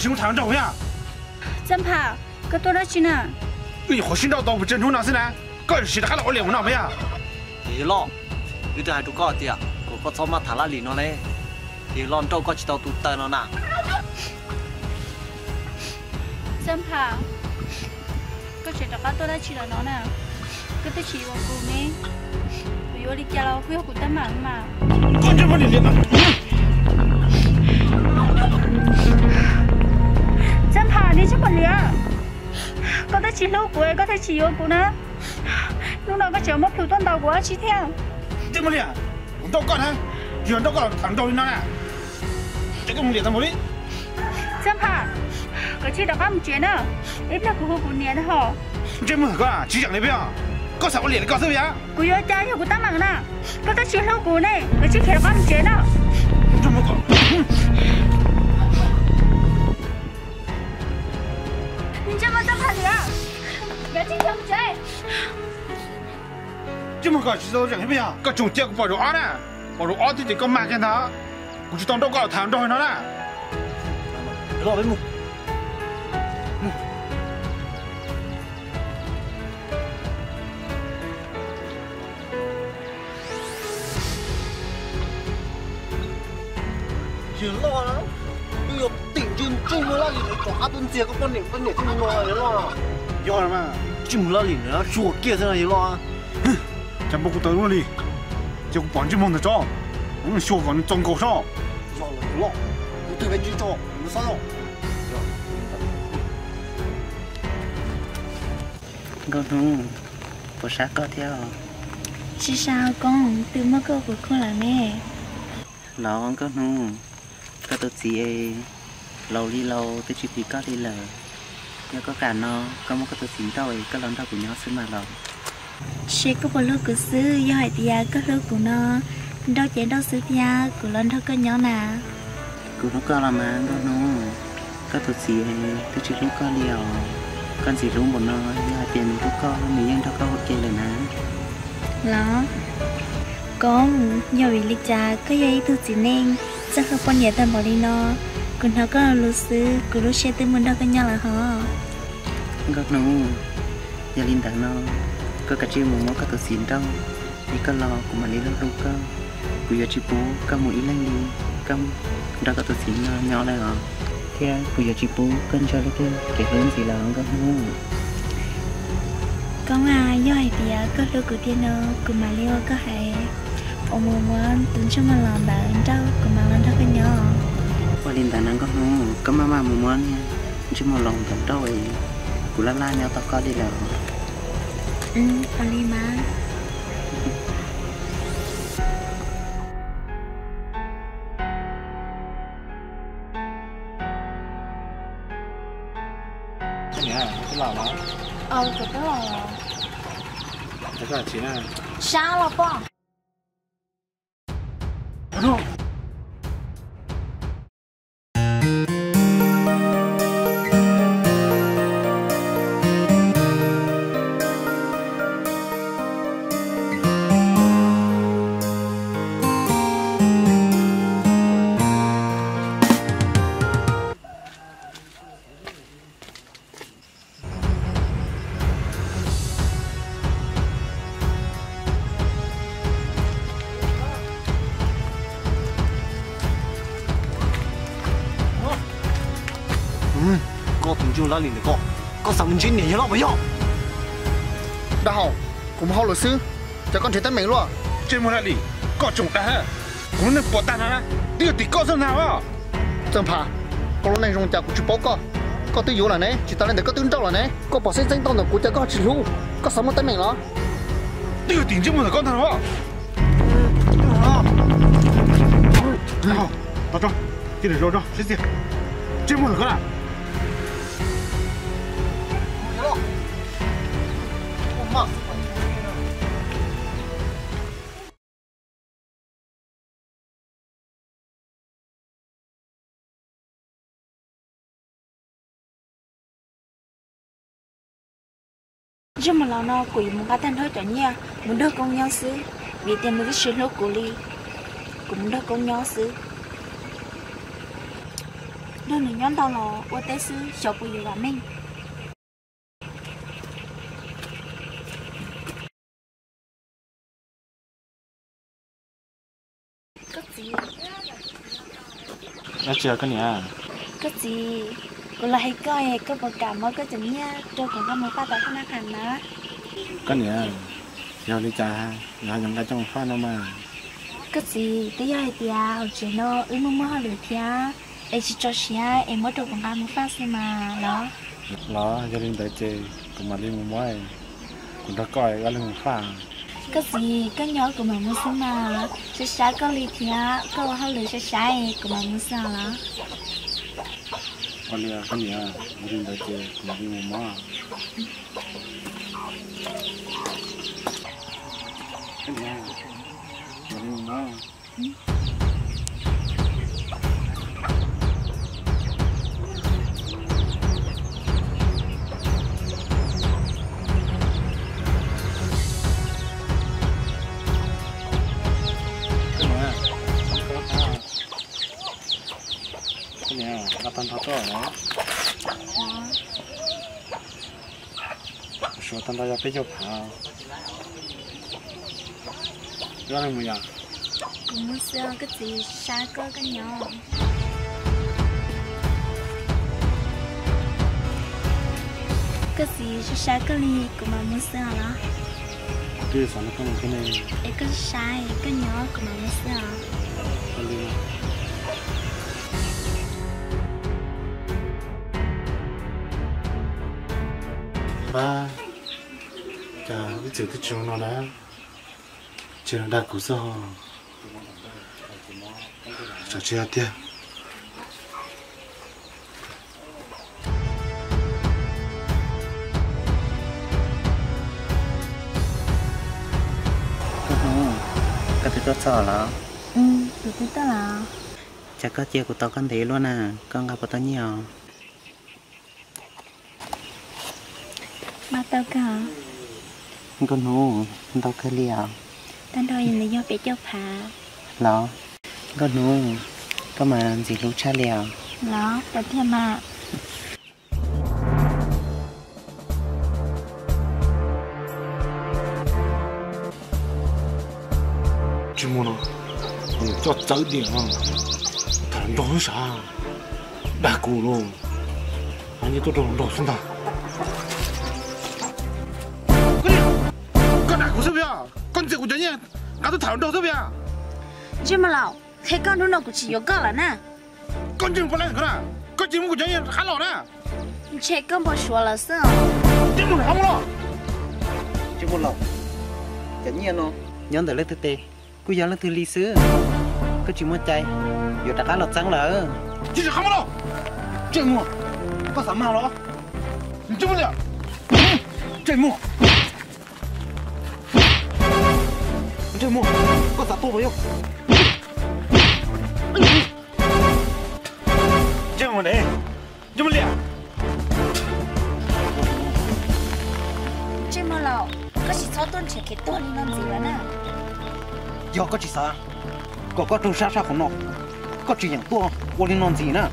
Hnub tham nraug yog. Txaj Npham, koj tuaj dab tsi na? Wb nyuam qhuav sib nrauj tau pes tsawg hnub no xwb na, koj siv rov qab los ua liam mus no puas yog? Yawg loj, wb twb hais rau koj tias kom koj txhob maj tham Laj Lim no ne, yawg loj nrauj koj tsis tau tus taw no na. Txaj Npham, koj tseem rov qab tuaj dab tsi lawm no na? Koj twb tsis yuav kuv ne, kuv yuav li cas los kuj yog kuv teeb meem mas. Txaj Npham, niag ntsej muag liam, koj twb tsis hlub kuv, koj thiaj tsis yuav kuv na. Hnub no koj tseem muab plhus tuaj ntaus kuv dab tsi thiab? Ntsej muag liam, kuv nrauj koj na, yog nrauj koj los tham nraug li no na. Txaj Npham, koj cia li rov qab mus tsev na, ib pliag kuv hu kuv niam na ho. Ntsej muag koj tsis zeem li peb os, koj xav ua liam li koj xwb yam. Kuv yuav cas yog kuv teeb meem na, koj twb tsis hlub kuv ne, koj cia li khiav rov qab mus tsev na. Ntsej muag Txaj Npham liam, koj cia li khiav mus tsev. Ntsej muag koj tsis tau zeem li peb os, koj tseem cia kuv pom zaum ob na, pom zaum ob thiab ces koj mag kiag ntag, kuv tsis tau nrauj koj los tham nraug li no na. Yawg loj, wb yuav tim ntsej ntsej muag Laj Lim rov qab tuaj ntxias koj poj niam poj niam tej no yawg loj. Yog mas ntsej muag Laj Lim ntawd suav kiag xwb no yawg loj. Cas npaum kuv tawv luaj li, ces kuv pom ntsej muag ntawd tso, kuv yeej xyuas kom nws txaus nkaus soj. Yog los yawg loj, kuv twb peb ntsib tso, kuv xob los. Nkauj Hnub, puas sab koj thiab? Tsis sab koob, twb muab koj quas khuj lawm ne. Los Nkauj Hnub, koj tus txiv laus li laus twb tsis phim koj li lawm. Yog koj kam no, koj muab koj tus txiv nrauj es koj los nrog kuv nyob xwb mas los. Seb koj puas hlub kuv xwb, yog hais tias koj hlub kuv no, nrauj ces nrauj xwb thiab kuv los nrog koj nyob na. Kuv hlub koj los mas Nkauj Hnub, koj tus txiv twb tsis hlub koj li os. Koj ntxim hlub npaum no, yog hais tias nws hlub koj nws yeej nrog koj ua ke lawm na. Los, koob, yog vim li cas koj yog ib tug txiv neej txawj hlub poj niam tag npaum li no? Kuv hnov koj lus xwb kuv lub siab twb mus nrog koj nyob lawm hos. Nkauj Hnub, yog li ntawd no, koj kav tsij mus muab koj tus txiv nrauj, es koj los kuv mam li hlub hlub koj. Kuv yuav tsis pub koj mus ib leeg li, koj nrog koj tus txiv no nyob lawm os, thiab kuv yuav tsis pub koj ntsib leej twg kev hlub ntxiv lawm Nkauj Hnub. Koob a, yog hais tias koj hlub kuv tiag no, kuv mam li ua koj hais, uas mus muab tus ntsej muag laus ntawd nrauj kuv mam los nrog koj nyob. Ua li ntawd na Nkauj Hnub, koj maj maj mus muab niag ntsej muag laus ntawd nrauj es kuv laj laj nyob tos koj li lawm. Ua li mas. Sab los poj. Koj tus ntsej muag Laj Lim ntawm koj, koj xav mus ntsib niam yawg loj puas yog? Dab Hau, kuv mus hauj lwm xwb, cas koj nrhiav teeb meem luaj? Ntsej muag Laj Lim, koj tseem dag, kuv lub neej puas tag no na, twb yog tim koj xwb ntag os. Txawj Npham, koj lub neej zoo cas kuv tsis paub koj, koj twb yuav lawm ne, tsis tas li ntawd koj twb nrauj lawm ne, koj pom xeeb txeeb tau ntawm kuv cas koj ho tsis hlub, koj xav muaj teeb meem los? Twb yog tim ntsej muag ntawm koj ntag os. Tos tso, cia li zov tso sib txias. Ntsej muag ntawm koj na. Ntsej muag laus no kuv yuav mus nqa tag nrho cov nyiaj mus nrog koob nyob xwb, vim tias nws twb tsis hlub kuv li, kuv mus nrog koob nyob xwb. Nrog nws nyob ntau los ua teb xwb xyov puas yuav vam meej. Koj txiv. Dab tsi koj niam? Koj txiv, kuv los hais koj es koj puas kam muab koj cov nyiaj rau kuv nqa mus faj tom thaj nab qhas na? Koj niam, yog li cas yog yuav nqa coj mus faj no mas? Koj txiv, twb yog hais tias hauv tsev no wb muaj muaj hauj lwm thiab es tsis txaus siab es muab rau kuv nqa mus faj xwb mas los. Los yog li ntawd ces kuv mam li mus muab, kuv nrog koj wb mus faj. Koj txiv, koj nyob kuv mam mus xwb mas, sab sab koj li thiab koj ua hauj lwm sab sab es kuv mam mus xwb los. Ua li koj niam, yog li ntawd ces kuv mam li mus muab. Koj niam, mam li mus muab. Koj niam, nqa tag nrho tuaj los. Suav tag nrho yog peb caug phav. Koj mus yom? Kuv mus xwb, koj txiv sab koj koj nyob. Koj txiv sab sab koj li, kuv mam mus xwb los. Twb xav nrog koj mus thiab ne. Es koj sab, koj nyob, kuv mam mus xwb os. Npab, cas ib txwm twb tsis zoo no na, tsis dag kuv xwb ho. Tsam tsis yog tiag. Koj Hnub, koj twb tuaj txog los? Kuv twb tuaj los. Cas koj cia kuv tos koj ntev luaj na, koj nqa puas tau nyiaj os? Nqa tau kawg. Nkauj Hnub, ntau kawg li os. Tag nrho nws yog peb caug phav. Los, Nkauj Hnub, koj mas ntxim hlub tshaj li os. Los, tau tiag mas. Tsis muaj no, coj txawv diam no, tham nrog wb sav, dag kuv los, nyiaj tuaj rau nrog xwb ntag. Koj dag kuv xwb puas yog? Koj ntxias kuv cov nyiaj, nqa tuaj tham nrog xwb puas yog? Ntsej muag laus, qhia koj hnub no kuv tsis yuav koj lawm na. Koj ntseeg puas leej ko na, koj cia muab kuv cov nyiaj rov qab los na. Ntshe koj npau suav lawm xwb os. Ntsej muag laus, ntsej muag laus, cov nyiaj no nyob ntawm leej twg tes kuj yog leej twg li xwb. Koj tsis muaj cai yuav rov qab los txeeb lawm. Cia li rov qab mus los. Ntsej muag, koj xav mag los? Ntsej muag liam, ntsej muag. Ntsej muag, koj xav tuag puas yog? Ntsej muag ne, ntsej muag liam. Ntsej muag laus, koj tsis txhob tuaj nrhiav kev tuag li no ntxiv lawm na. Yog koj tsis xav kom koj raug sab sab qhov no, koj tsis yeem tuaj ua li no ntxiv na.